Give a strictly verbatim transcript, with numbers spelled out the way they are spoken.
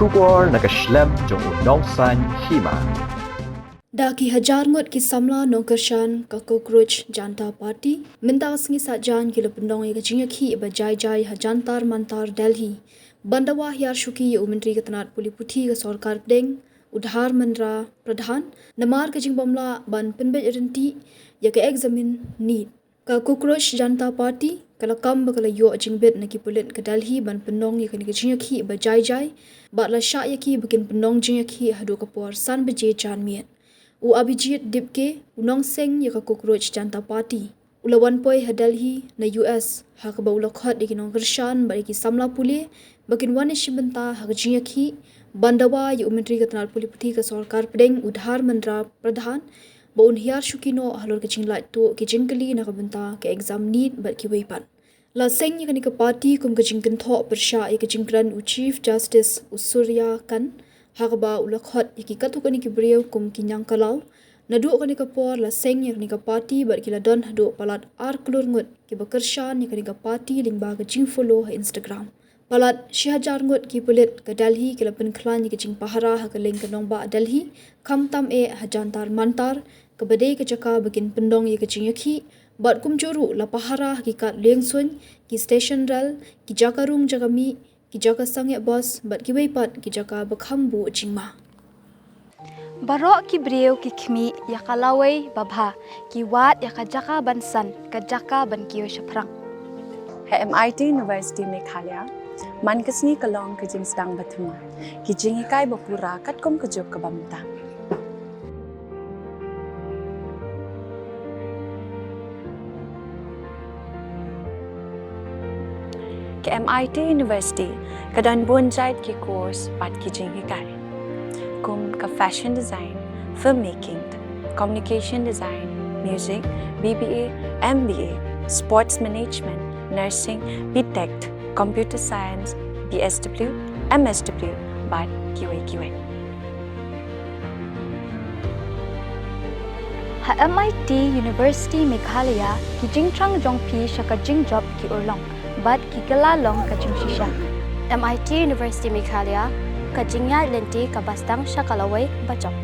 Khubor na ka shlem jong u nongsan hima. Da ki hajar ngut ki samla nongkyrshan ka Cockroach Janta Party mynta ka sngi Saitjaiñ ki la pynlong ïa ka jingïakhih ba jai jai ha Jantar Mantar Delhi ban dawa hiar shuki ïa u Myntri ka tnat pule puthi ka sorkar pdeng u Dharmendra Pradhan namar ka jingbym lah ban pynbeit ryntih ïa ka exam NEET. Ka Cockroach Janta Party ka la kam ba ka la ïoh jingbit na ki pulit ka Delhi ban pynlong ïa kane ka jingïakhih ba jai jai bad la shah ïa ki ba kin pynlong jingïakhih haduh ka por san baje janmiet. U Abhijit Dipke, u nongseng ïa ka Cockroach Janta Party, u la wan poi ha Delhi na U S ha kaba u la khot ïa ki nongkyrshan bad ïa ki samla pule ba kin wan ïashim bynta ha ka jingïakhih ban dawa ïa u Myntri ka tnat pule puthi ka sorkar pdeng u Dharmendra Pradhan ba un hiar shuki noh halor ka jinglait tuh ki jingkylli na ka bynta ka exam NEET bad kiwei pat. La seng ïa kane ka party kum ka jingkynthoh pyrshah ïa ka jingkren u Chief Justice u Surya Kant ha kaba u la khot ïa ki katto katne ki briew kum ki ñiangkalaw. Naduh kane ka por la seng ïa kane ka party bad ki la don haduh palat ar klur ngut kiba kyrshan ïa kane ka party lyngba ka jingfollow ha Instagram. Palat shi hajar ngut ki pulit ka Delhi ki la pynkhlaiñ ïa ka jingpahara ha ka lieng ka nongbah Delhi, khamtam eh ha Jantar Mantar, kaba dei ka jaka ba kin pynlong ïa ka jingïakhih, bad kumjuh ruh la pahara ha ki kad liengsuiñ, ki station rel, ki jaka rung jaka mih, ki jaka sangeh bos bad kiwei pat ki jaka ba kham buh jingma. Baroh ki briew ki khmih ïa ka lawei babha, ki wad ïa ka jaka ban san, ka jaka ban kiew shaphrang. Ha M I T University Meghalaya, man ka sngi ka long ka jingsdang ba thymmai, ki jinghikai ba pura katkum ka juk kaba mynta. Ka M I T University ka don bun jait ki course bad ki jinghikai, kum ka fashion design, filmmaking, communication design, music, B B A, M B A, sports management, nursing, B Tech, computer science, B S W, M S W, bad kiwei kiwei. Ha M I T University Meghalaya, ki jingthrang jong phi sha ka jingjop ki urlong bad ki kylla long ka jingshisha. M I T University Meghalaya ka jingïaid lynti kaba sdang sha ka lawei bajop.